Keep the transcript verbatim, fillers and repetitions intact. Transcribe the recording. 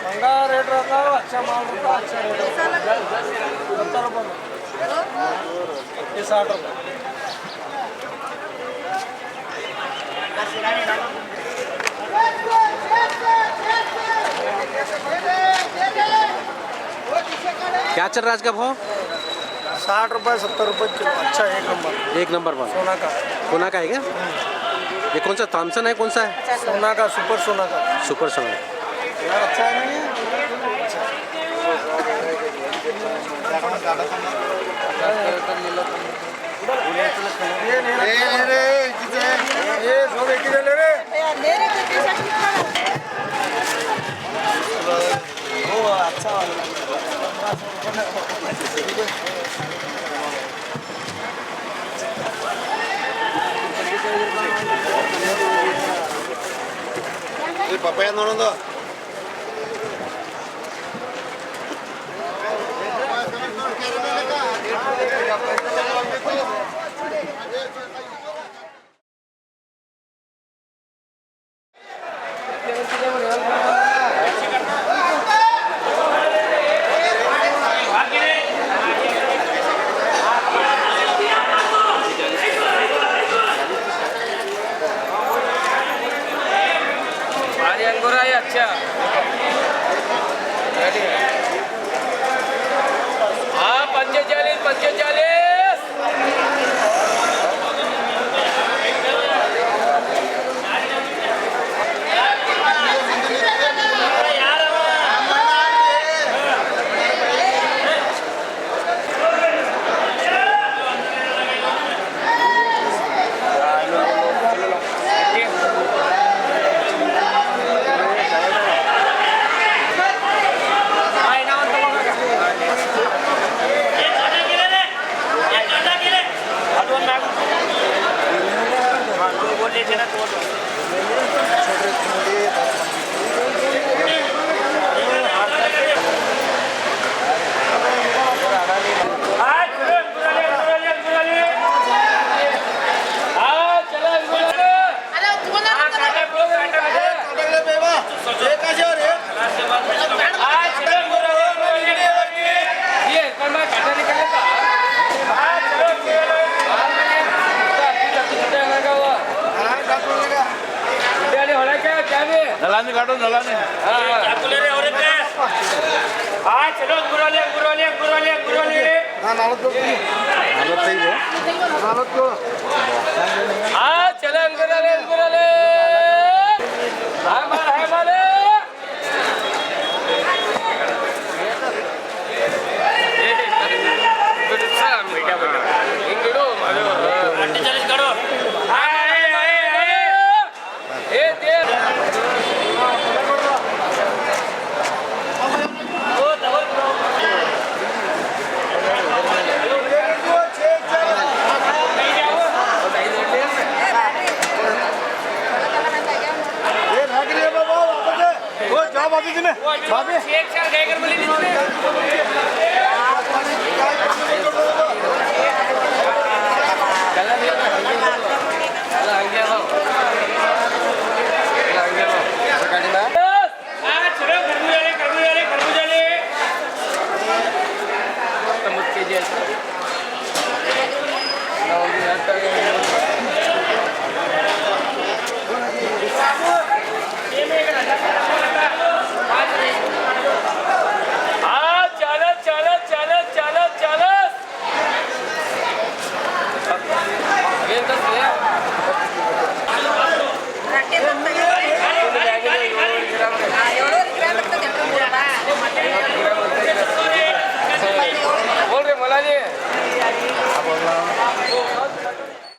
مہنگا ریٹ رہتا ہے، اچھا مال رہتا ہے، اچھا ریٹ رہتا ہے۔ ستر روپے میں۔ یہ ساٹھ روپے۔ کیا چل رہا ہے آج کا بھاؤ؟ ساٹھ روپے، ستر روپے کلو، اچھا، ایک نمبر۔ ایک نمبر مال۔ سونا کا۔ سونا کا ہے کیا؟ یہ کون سا تھامسن ہے، کون سا ہے؟ سونا کا، سپر سونا کا۔ سپر سونا۔ یار، اچھا ہے نا یہ؟ پاپایا نو نو دو۔ ارے انگور ہے، اچھا۔ ہاں، پنچے چالیس، پنچے چالیس۔ نلانی کاٹو، نلانی۔ ہاں، چلو، انگور والے، انگور والے، انگور والے، انگور والے۔ ہاں، نالت کو۔ نالت صحیح ہے۔ نالت کو۔ ہاں، چلو، انگور والے، انگور والے۔ ہاں، مال، ہاں، مال۔